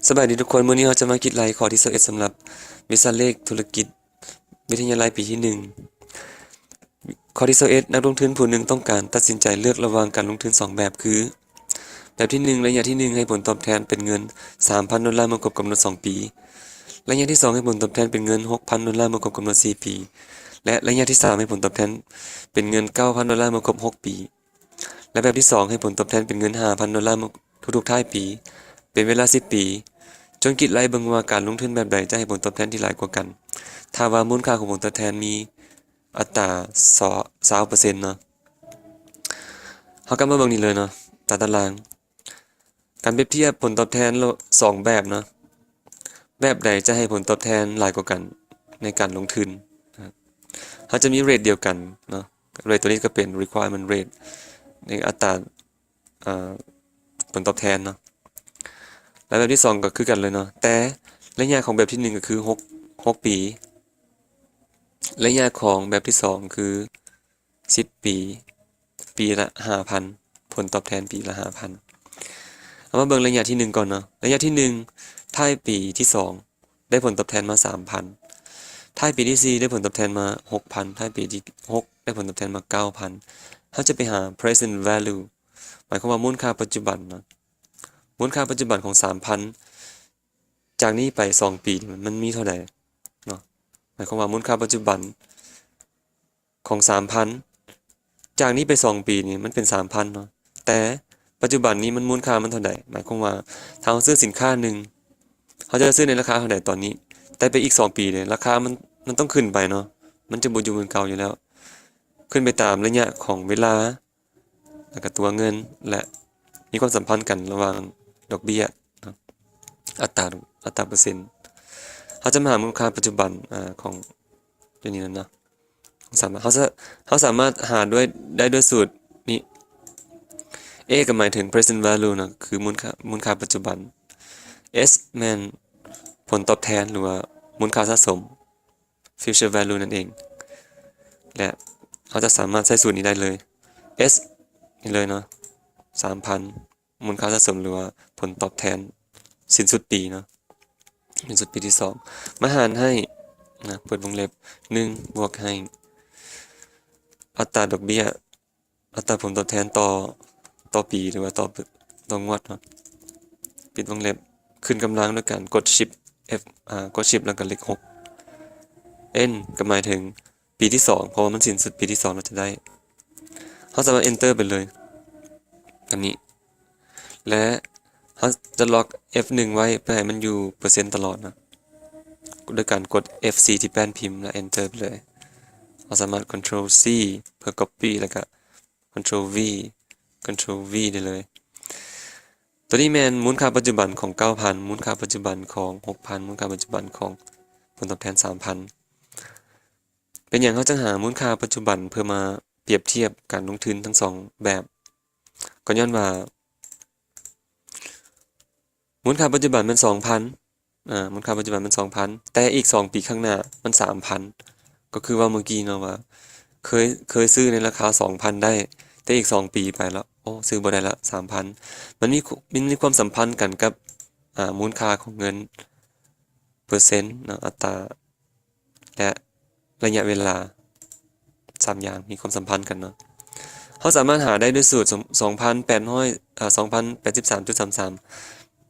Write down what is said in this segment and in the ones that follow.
ສະບາຍດີທຸກຄົນ, ມື້ນີ້ເຮົາຈະມາກຣີດໄລ່ຂໍ້ທີຊາວເອັດ ສຳລັບວິຊາເລກທຸລະກິດວິທະຍາໄລປີທີໜຶ່ງ. ຂໍ້ທີຊາວເອັດ ນັກລົງທຶນຜູ້ໜຶ່ງຕ້ອງການຕັດສິນໃຈເລືອກລະຫວ່າງການລົງທຶນສອງແບບຄື ແບບທີໜຶ່ງ ໄລຍະທີໜຶ່ງໃຫ້ຜົນຕອບແທນເປັນເງິນສາມພັນໂດລາເມື່ອຄົບກຳນົດສອງປີ. ໄລຍະທີສອງໃຫ້ຜົນຕອບແທນເປັນເງິນຫົກພັນໂດລາເມື່ອຄົບກຳນົດສີ່ປີ ແລະ ໄລຍະທີສາມໃຫ້ຜົນຕອບແທນເປັນເງິນເກົ້າພັນໂດລາເມື່ອຄົບຫົກປີ. ແລະ ແບບທີສອງໃຫ້ຜົນຕອບແທນເປັນເງິນຫ້າພັນໂດລາທຸກໆທ້າຍປີ ເປັນເວລາສິບປີ. ຈົ່ງກຣີດໄລ່ເບິ່ງວ່າການລົງທຶນແບບໃດຈະໃຫ້ຜົນຕອບແທນທີ່ຫຼາຍກວ່າກັນ ຖ້າວ່າມູນຄ່າຂອງຜົນຕອບແທນມີອັດຕາຊາວເປີເຊັນເນາະ. ເຮົາກໍມາເບິ່ງນີ້ເລີຍເນາະ, ຕາຕະລາງ. ການປຽບທຽບຜົນຕອບແທນລະ ສອງແບບເນາະ, ແບບໃດຈະໃຫ້ຜົນຕອບແທນຫຼາຍກວ່າກັນໃນການລົງທຶນນະ? ເຮົາຈະມີເຣດດຽວກັນເນາະ, ເຣດຕົວນີ້ກໍເປັນ requirement rate ໃນອັດຕາ ອາ ຜົນຕອບແທນເນາະ. ແລະ ແບບທີສອງກໍຄືກັນເລີຍເນາະ, ແຕ່ໄລຍະຂອງແບບທີໜຶ່ງກໍຄືຫົກ ຫົກປີ, ໄລຍະຂອງແບບທີສອງຄືສິບປີ, ປີລະຫ້າພັນ, ຜົນຕອບແທນປີລະຫ້າພັນ. ເຮົາມາເບິ່ງໄລຍະທີໜຶ່ງກ່ອນເນາະ. ໄລຍະທີໜຶ່ງ ທ້າຍປີທີສອງ ໄດ້ຜົນຕອບແທນມາສາມພັນ, ທ້າຍປີທີສີ່ ໄດ້ຜົນຕອບແທນມາຫົກພັນ, ທ້າຍປີທີຫົກ ໄດ້ຜົນຕອບແທນມາເກົ້າພັນ. ເຮົາຈະໄປຫາ present value ໝາຍຄວາມວ່າມູນຄ່າປັດຈຸບັນເນາະ. ມູນຄ່າປັດຈຸບັນຂອງສາມພັນ ຈາກນີ້ໄປສອງປີນີ້ ມັນມີເທົ່າໃດເນາະ? ໝາຍຄວາມວ່າມູນຄ່າປັດຈຸບັນຂອງສາມພັນ ຈາກນີ້ໄປສອງປີນີ້ ມັນເປັນສາມພັນເນາະ, ແຕ່ປັດຈຸບັນນີ້ມັນມູນຄ່າມັນເທົ່າໃດ? ໝາຍຄວາມວ່າຖ້າເຮົາຊື້ສິນຄ້າໜຶ່ງ ເຮົາຈະຊື້ໃນລາຄາເທົ່າໃດຕອນນີ້, ແຕ່ໄປອີກສອງປີເດ ລາຄາມັນ ມັນຕ້ອງຂຶ້ນໄປເນາະ, ມັນຈະບໍ່ຢູ່ຄືເກົ່າຢູ່ແລ້ວ, ຂຶ້ນໄປຕາມໄລຍະຂອງເວລາ ແລ້ວກໍຕົວເງິນ ແລະ ມີຄວາມສຳພັນກັນລະຫວ່າງດອກເບ້ຍເນາະ, ອັດຕາ ອັດຕາເປີເຊັນ. ເຮົາຈະມາຫາມູນຄ່າປັດຈຸບັນ ອາ ຂອງຕົວນີ້ນັ້ນເນາະ. ສາມາດ ເຮົາສາ ເຮົາສາມາດຫາດ້ວຍ ໄດ້ດ້ວຍສູດນີ້. A ກໍໝາຍເຖິງ present value ເນາະ, ຄືມູນຄ່າ ມູນຄ່າປັດຈຸບັນ. S ແມ່ນຜົນຕອບແທນ ຫຼືວ່າມູນຄ່າສະສົມ future value ນັ້ນເອງ ແລະ ເຮົາຈະສາມາດໃຊ້ສູດນີ້ໄດ້ເລີຍ. S ນີ້ເລີຍເນາະ, ສາມພັນ ມູນຄ່າສະສົມ ຫຼືວ່າຜົນຕອບແທນສິ້ນສຸດປີເນາະ, ສິ້ນສຸດປີທີສອງ ມາຫານໃຫ້ນະ ເປີດວົງເລັບ ໜຶ່ງ ບວກໃຫ້ອັດຕາດອກເບ້ຍ ອັດຕາຜົນຕອບແທນຕໍ່ ຕໍ່ປີ ຫຼືວ່າຕໍ່ ຕໍ່ງວດເນາະ, ປິດວົງເລັບ, ຂຶ້ນກຳລັງດ້ວຍການກົດ Shift F ອາ ກົດ Shift ແລ້ວກໍເລກຫົກ. N ກໍໝາຍເຖິງປີທີສອງ ເພາະວ່າມັນສິ້ນສຸດປີທີສອງ ເຮົາຈະໄດ້ ເຮົາສາມາດ Enter ໄປເລີຍ ອັນນີ້ ແລະ ເຮົາຈະລັອກ F ໜຶ່ງ ໄວ້ ເພື່ອໃຫ້ມັນຢູ່ເປີເຊັນຕະຫຼອດນະ ໂດຍການກົດ F ສີ່ ທີ່ແປ້ນພິມ ແລະ Enter ໄປເລີຍ. ເຮົາສາມາດ Control C ເພື່ອ Copy ແລ້ວກະ Control V Control V ໄດ້ເລີຍ. ຕົວນີ້ແມ່ນມູນຄ່າປັດຈຸບັນຂອງເກົ້າພັນ, ມູນຄ່າປັດຈຸບັນຂອງຫົກພັນ, ມູນຄ່າປັດຈຸບັນຂອງຜົນຕອບແທນສາມພັນ. ເປັນຫຍັງເຮົາຈຶ່ງຫາມູນຄ່າປັດຈຸບັນເພື່ອມາປຽບທຽບການລົງທຶນທັງສອງແບບ? ກໍຍ້ອນວ່າມູນຄ່າປັດຈຸບັນແມ່ນສອງພັນ, ອາ ມູນຄ່າປັດຈຸບັນແມ່ນສອງພັນ ແຕ່ອີກສອງປີຂ້າງໜ້າມັນສາມພັນ. ກໍຄືເວົ້າເມື່ອກີ້ເນາະວ່າ ເຄີຍ ເຄີຍຊື້ໃນລາຄາສອງພັນໄດ້ ແຕ່ອີກສອງປີໄປແລ້ວ ໂອ້ ຊື້ບໍ່ໄດ້ລະ ສາມພັນ. ມັນມີ ມັນມີຄວາມສຳພັນກັນກັບ ອາ ມູນຄ່າຂອງເງິນ, ເປີເຊັນເນາະ, ອັດຕາ ແລະ ໄລຍະເວລາ. ສາມຢ່າງມີຄວາມສຳພັນກັນເນາະ. ເຮົາສາມາດຫາໄດ້ດ້ວຍສູດ ສອງ ສອງພັນແປດຮ້ອຍ ເອີ ສອງພັນແປດສິບສາມຈຸດສາມສາມ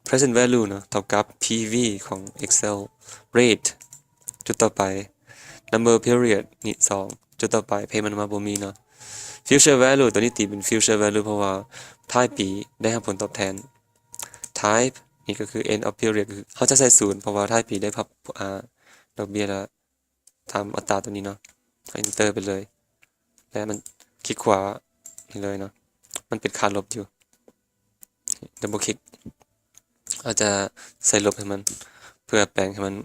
present value ເນາະ ເທົ່າກັບ P V ຂອງ Excel, rate ຈຸດຕໍ່ໄປ number period ນີ້ ສອງ ຈຸດຕໍ່ໄປ payment ມາບໍ່ມີເນາະ. Future value ຕົວນີ້ຕີເປັນ future value ເພາະວ່າທ້າຍປີໄດ້ຮັບຜົນຕອບແທນ. Type ນີ້ກໍຄື end of period ກໍຄືເຮົາຈະໃສ່ສູນ ເພາະວ່າທ້າຍປີໄດ້ຮັບ ອາ ດອກເບ້ຍລະ ຕາມອັດຕາຕົວນີ້ເນາະ, Enter ໄປເລີຍ ແລະ ມັນຄລິກຂວານີ້ເລີຍເນາະ, ມັນເປັນຄ່າລົບຢູ່ double click ອາດຈະໃສ່ລົບໃຫ້ມັນ ເພື່ອແປງໃຫ້ມັນ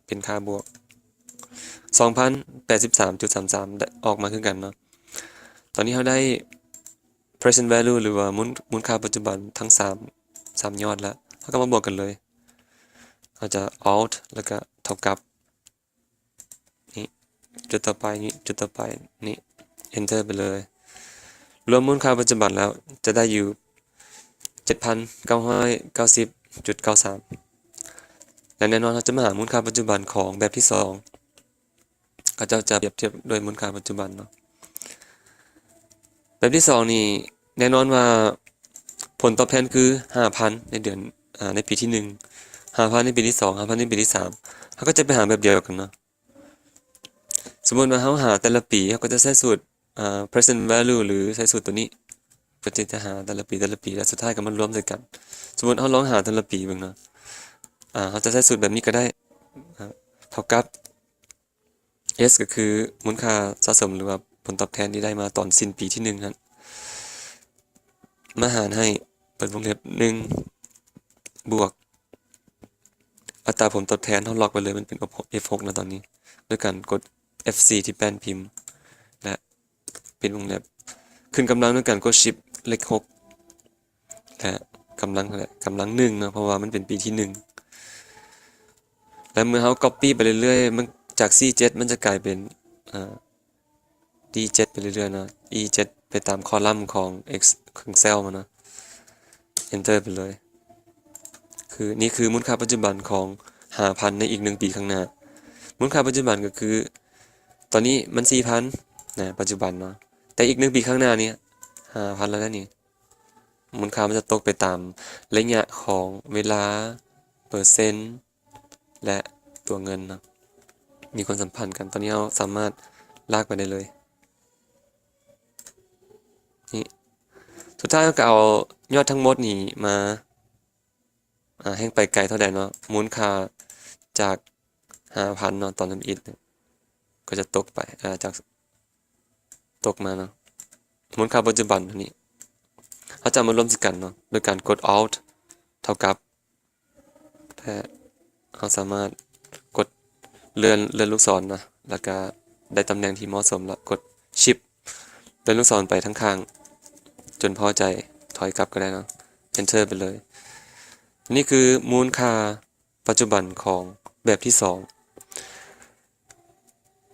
ເປັນຄ່າບວກ. ສອງພັນແປດສິບສາມຈຸດສາມສາມ ໄດ້ອອກມາຄືກັນເນາະ. ຕອນນີ້ເຮົາໄດ້ present value ຫຼືວ່າມູນ ມູນຄ່າປັດຈຸບັນທັງສາມ ສາມຍອດລະ, ເຮົາກໍມາບວກກັນເລີຍ. ເຮົາຈະ Alt ແລ້ວກໍເທົ່າກັບ ນີ້ ຈຸດຕໍ່ໄປ ນີ້ ຈຸດຕໍ່ໄປ ນີ້ Enter ໄປເລີຍ. ລວມມູນຄ່າປັດຈຸບັນແລ້ວຈະໄດ້ຢູ່ ເຈັດພັນເກົ້າຮ້ອຍເກົ້າສິບຈຸດເກົ້າສາມ. ລະແນ່ນອນເຮົາຈະມາຫາມູນຄ່າປັດຈຸບັນຂອງແບບທີສອງ ເຂົາເຈົ້າຈະປຽບທຽບດ້ວຍມູນຄ່າປັດຈຸບັນເນາະ. ແບບທີສອງນີ້ແນ່ນອນວ່າຜົນຕອບແທນຄືຫ້າພັນໃນເດືອນ ອາ ໃນປີທີໜຶ່ງ ຫ້າພັນໃນປີທີສອງ ຫ້າພັນໃນປີທີສາມ ເຮົາກໍຈະໄປຫາແບບດຽວກັນເນາະ. ສົມມຸດວ່າເຮົາຫາແຕ່ລະປີ ເຮົາກໍຈະໃຊ້ສູດ ອາ present value ຫຼືໃຊ້ສູດໂຕນີ້ ເພື່ອທີ່ຈະຫາແຕ່ລະປີ ແຕ່ລະປີ ແລ້ວສຸດທ້າຍກໍມາລວມໃສ່ກັນ. ສົມມຸດເຮົາລອງຫາແຕ່ລະປີເບິ່ງເນາະ ອາ ເຮົາຈະໃຊ້ສູດແບບນີ້ກໍໄດ້ ອາ ເທົ່າກັບ S ກໍຄືມູນຄ່າສະສົມ ຫຼືວ່າຜົນຕອບແທນທີ່ໄດ້ມາຕອນສິ້ນປີທີໜຶ່ງຫັ້ນ ມາຫານໃຫ້ ເປີດວົງເລັບ ໜຶ່ງ ບວກ ອັດຕາຜົນຕອບແທນ ເຮົາລັອກໄວ້ເລີຍ ມັນເປັນ F ຫົກເນາະຕອນນີ້ ໂດຍການກົດ F ສີ່ ທີ່ແປ້ນພິມ ແລະ ປິດວົງເລັບ ຂຶ້ນກຳລັງດ້ວຍການກົດ Shift ເລກຫົກ ແລະ ກຳລັງຫັ້ນແຫຼະ ກຳລັງໜຶ່ງເນາະ ເພາະວ່າມັນເປັນປີທີໜຶ່ງ ແລະ ເມື່ອເຮົາ copy ໄປເລື້ອຍໆ ມັນ ຈາກ C ເຈັດ ມັນຈະກາຍເປັນ ອາ D ເຈັດ ໄປເລື້ອຍໆເນາະ E ເຈັດ ໄປຕາມຄໍລັມຂອງ X ຂອງ Cell ມັນເນາະ Enter ໄປເລີຍ. ຄື ນີ້ຄືມູນຄ່າປັດຈຸບັນຂອງຫ້າພັນໃນອີກໜຶ່ງປີຂ້າງໜ້າ. ມູນຄ່າປັດຈຸບັນກໍຄື ຕອນນີ້ມັນສີ່ພັນນະ ປັດຈຸບັນເນາະ ແຕ່ອີກໜຶ່ງປີຂ້າງໜ້ານີ້ຫ້າພັນແລ້ວນະນີ້. ມູນຄ່າມັນຈະຕົກໄປຕາມໄລຍະຂອງເວລາ, ເປີເຊັນ ແລະ ຕົວເງິນເນາະ ມີຄວາມສຳພັນກັນ. ຕອນນີ້ເຮົາສາມາດລາກໄປໄດ້ເລີຍ. ນີ້ ສຸດທ້າຍເຮົາກໍເອົາຍອດທັງໝົດນີ້ມາ ອາ ແຮ່ງໄປໄກເທົ່າໃດເນາະ ມູນຄ່າຈາກຫ້າພັນເນາະ ຕອນທຳອິດກໍຈະຕົກໄປ ອາ ຈາກ ຕົກມາເນາະ ມູນຄ່າປັດຈຸບັນເທົ່ານີ້ ເຮົາຈະເອົາມາລວມໃສ່ກັນເນາະ ໂດຍການກົດ Alt ເທົ່າກັບ ແລະ ເຮົາສາມາດກົດເລື່ອນ ເລື່ອນລູກສອນນະ ແລ້ວກະໄດ້ຕຳແໜ່ງທີ່ເໝາະສົມ ແລ້ວກົດ Shift ເລື່ອນລູກສອນໄປທາງຂ້າງ ຈົນພໍໃຈ ຖອຍກັບກໍໄດ້ເນາະ Enter ໄປເລີຍ. ນີ້ຄືມູນຄ່າປັດຈຸບັນຂອງແບບທີສອງ.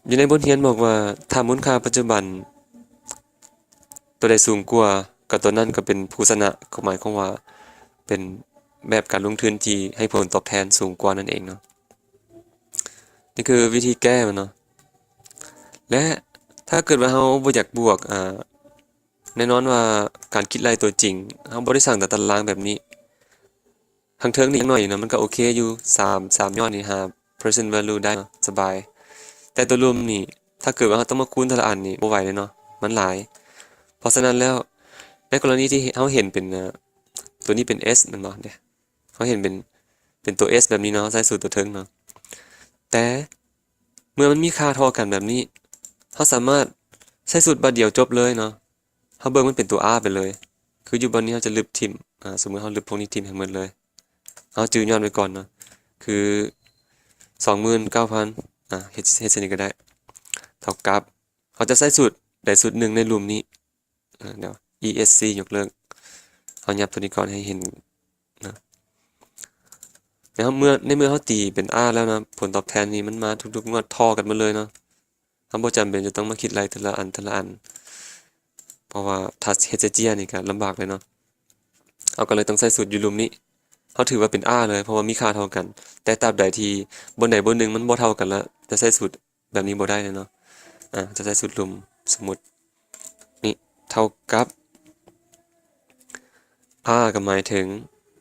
ຢູ່ໃນບົດຮຽນບອກວ່າ ຖ້າມູນຄ່າປັດຈຸບັນຕົວໃດສູງກວ່າ ກໍຕົວນັ້ນກໍເປັນຜູ້ຊະນະ ກໍໝາຍຄວາມວ່າເປັນແບບການລົງທຶນທີ່ໃຫ້ຜົນຕອບແທນສູງກວ່ານັ້ນເອງເນາະ. ນີ້ຄືວິທີແກ້ມັນເນາະ ແລະ ຖ້າເກີດວ່າເຮົາບໍ່ຢາກບວກ ອາ ແນ່ນອນວ່າການຄິດໄລ່ຕົວຈິງ ເຮົາບໍ່ໄດ້ສ້າງຕາຕະລາງແບບນີ້. ທາງເທິງນີ້ຍັງໜ້ອຍຢູ່ເນາະ ມັນກໍໂອເຄຢູ່ ສາມ ສາມຍອດນີ້ຫາ present value ໄດ້ເນາະ ສະບາຍ. ແຕ່ຕົວລຸ່ມນີ້ ຖ້າເກີດວ່າເຮົາຕ້ອງມາຄູນແຕ່ລະອັນນີ້ ບໍ່ໄຫວເລີຍເນາະ ມັນຫຼາຍ. ເພາະສະນັ້ນແລ້ວ ໃນກໍລະນີທີ່ເຮົາເຫັນເປັນ ອາ ຕົວນີ້ເປັນ S ແມ່ນບໍ່ເດ ເຮົາເຫັນເປັນ ເປັນຕົວ S ແບບນີ້ເນາະ ເຮົາໃຊ້ສູດຕົວເທິງເນາະ ແຕ່ເມື່ອມັນມີຄ່າທໍ່ກັນແບບນີ້ ເຮົາສາມາດໃຊ້ສູດບາດດຽວຈົບເລີຍເນາະ. ເຮົາເບິ່ງມັນເປັນຕົວ R ໄປເລີຍ ຄືຢູ່ບ່ອນນີ້ເຮົາຈະລຶບຖິ້ມ ອາ ສົມມຸດເຮົາລຶບພວກນີ້ຖິ້ມໃຫ້ໝົດເລີຍ ເຮົາຈື່ຍອດໄວ້ກ່ອນເນາະ ຄື ສອງໝື່ນເກົ້າພັນ ອາ ເຮັດ ເຮັດເຊັ່ນນີ້ກໍໄດ້ ເທົ່າກັບ ເຮົາຈະໃຊ້ສູດໃດສູດໜຶ່ງໃນລຸ່ມນີ້ ອາ ດຽວ E S C ຍົກເລີກ ເຮົາຫຍັບຕົວນີ້ກ່ອນໃຫ້ເຫັນນະ ແລ້ວເມື່ອ ໃນເມື່ອເຮົາຕີເປັນ R ແລ້ວນະ ຜົນຕອບແທນນີ້ມັນມາທຸກໆງວດ ທໍ່ກັນໝົດເລີຍເນາະ. ເຮົາບໍ່ຈຳເປັນຈະຕ້ອງມາຄິດໄລ່ເທື່ອລະອັນ ເທື່ອລະອັນ ເພາະວ່າຖ້າເຮັດເສຍເຈ້ຍນີ້ກໍລຳບາກເລີຍເນາະ. ເຮົາກໍເລີຍຕ້ອງໃຊ້ສູດຢູ່ລຸ່ມນີ້ ເຮົາຖືວ່າເປັນ R ເລີຍ ເພາະວ່າມີຄ່າເທົ່າກັນ. ແຕ່ຕາບໃດທີ່ບ່ອນໃດບ່ອນໜຶ່ງມັນບໍ່ເທົ່າກັນລະ ຈະໃຊ້ສູດແບບນີ້ບໍ່ໄດ້ເລີຍເນາະ. ອາ ຈະໃຊ້ສູດລຸ່ມ ສົມມຸດນີ້ເທົ່າກັບ R ກໍໝາຍເຖິງ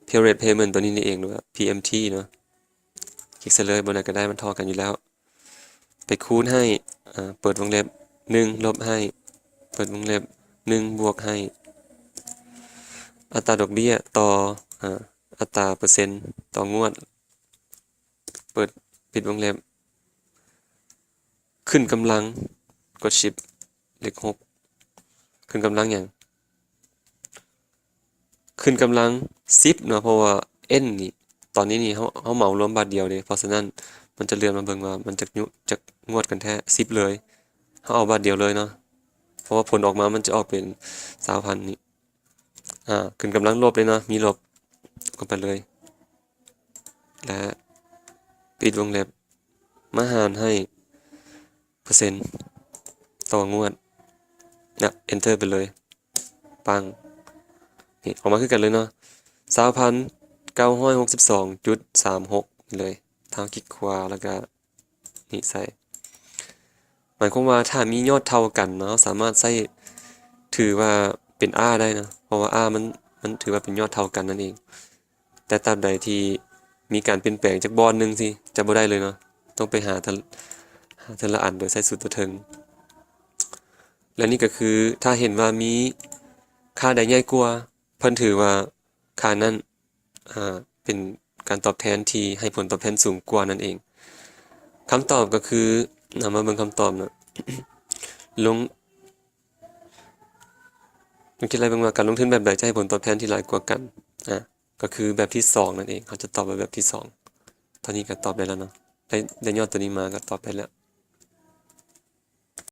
period payment ຕົວນີ້ນີ້ເອງ ຫຼືວ່າ P M T ເນາະ. ຄລິກໃສ່ເລີຍ ບ່ອນໃດກໍໄດ້ ມັນທໍ່ກັນຢູ່ແລ້ວ. ໄປຄູນໃຫ້ ອາ ເປີດວົງເລັບ ໜຶ່ງ ລົບໃຫ້ ເປີດວົງເລັບ ໜຶ່ງ ບວກໃຫ້ ອັດຕາດອກເບ້ຍຕໍ່ ອາ ອັດຕາເປີເຊັນຕໍ່ງວດ ເປີດ ປິດວົງເລັບ ຂຶ້ນກຳລັງ ກົດ Shift ເລກຫົກ ຂຶ້ນກຳລັງຫຍັງ? ຂຶ້ນກຳລັງສິບເນາະ ເພາະວ່າ N ນີ້ ຕອນນີ້ນີ້ເຮົາ ເຮົາເໝົາລວມບາດດຽວເດ້ ເພາະສະນັ້ນມັນຈະເລື່ອນມາເບິ່ງວ່າມັນຈັກຍຸ ຈັກງວດກັນແທ້ ສິບເລີຍ ເຮົາເອົາບາດດຽວເລີຍເນາະ ເພາະວ່າຜົນອອກມາມັນຈະອອກເປັນຊາວພັນນີ້ ອາ ຂຶ້ນກຳລັງລົບເລີຍເນາະ ມີລົບ ເຂົ້າໄປເລີຍ ແລະ ປິດວົງເລັບ ມາຫານໃຫ້ ເປີເຊັນຕໍ່ງວດ ນະ Enter ໄປເລີຍ ປັງ ນີ້ ອອກມາຄືກັນເລີຍເນາະ ຊາວພັນເກົ້າຮ້ອຍຫົກສິບສອງຈຸດສາມຫົກ ນີ້ເລີຍ ເຮົາຄລິກຂວາ ແລ້ວກໍນີ້ໃສ່. ໝາຍຄວາມວ່າຖ້າມີຍອດເທົ່າກັນເນາະ ເຮົາສາມາດໃຊ້ ຖືວ່າເປັນ R ໄດ້ເນາະ ເພາະວ່າ R ມັນ ມັນຖືວ່າເປັນຍອດເທົ່າກັນນັ້ນເອງ. ແຕ່ຕາບໃດທີ່ມີການປ່ຽນແປງຈັກບ່ອນໜຶ່ງຊິ ຈະບໍ່ໄດ້ເລີຍເນາະ ຕ້ອງໄປຫາເທື່ອ ຫາເທື່ອລະອັນໂດຍໃຊ້ສູດຕົວເທິງ. ແລະນີ້ກໍຄື ຖ້າເຫັນວ່າມີຄ່າໃດໃຫຍ່ກວ່າ ເພິ່ນຖືວ່າຄ່ານັ້ນ ອ່າ ເປັນການຕອບແທນທີ່ໃຫ້ຜົນຕອບແທນສູງກວ່ານັ້ນເອງ. ຄຳຕອບກໍຄື ເຮົາມາເບິ່ງຄຳຕອບເນາະ ລົງ ລົງຄິດໄລ່ເບິ່ງວ່າການລົງທຶນແບບໃດຈະໃຫ້ຜົນຕອບແທນທີ່ຫຼາຍກວ່າກັນ. ອ່າ ກໍຄືແບບທີສອງນັ້ນເອງ ເຮົາຈະຕອບວ່າແບບທີສອງ. ຕອນນີ້ກໍຕອບໄດ້ແລ້ວເນາະ ໄດ້ ໄດ້ຍອດຕົວນີ້ມາກໍຕອບໄດ້ແລ້ວ.